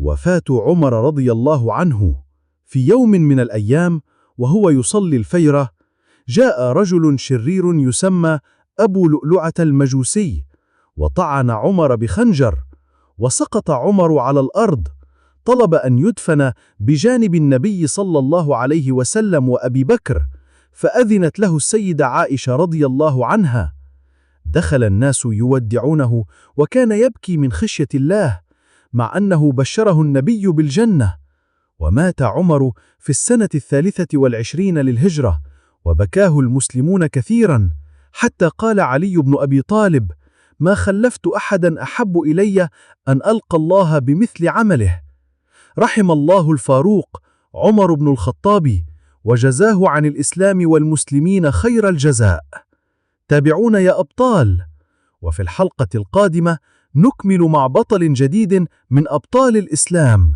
وفاة عمر رضي الله عنه. في يوم من الأيام وهو يصلي الفيرة، جاء رجل شرير يسمى أبو لؤلؤة المجوسي، وطعن عمر بخنجر، وسقط عمر على الأرض. طلب أن يدفن بجانب النبي صلى الله عليه وسلم وأبي بكر، فأذنت له السيدة عائشة رضي الله عنها. دخل الناس يودعونه، وكان يبكي من خشية الله، مع أنه بشره النبي بالجنة. ومات عمر في السنة 23 للهجرة، وبكاه المسلمون كثيرا، حتى قال علي بن أبي طالب: ما خلفت أحدا أحب إلي أن ألقى الله بمثل عمله. رحم الله الفاروق عمر بن الخطاب، وجزاه عن الإسلام والمسلمين خير الجزاء. تابعونا يا أبطال، وفي الحلقة القادمة نكمل مع بطل جديد من أبطال الإسلام.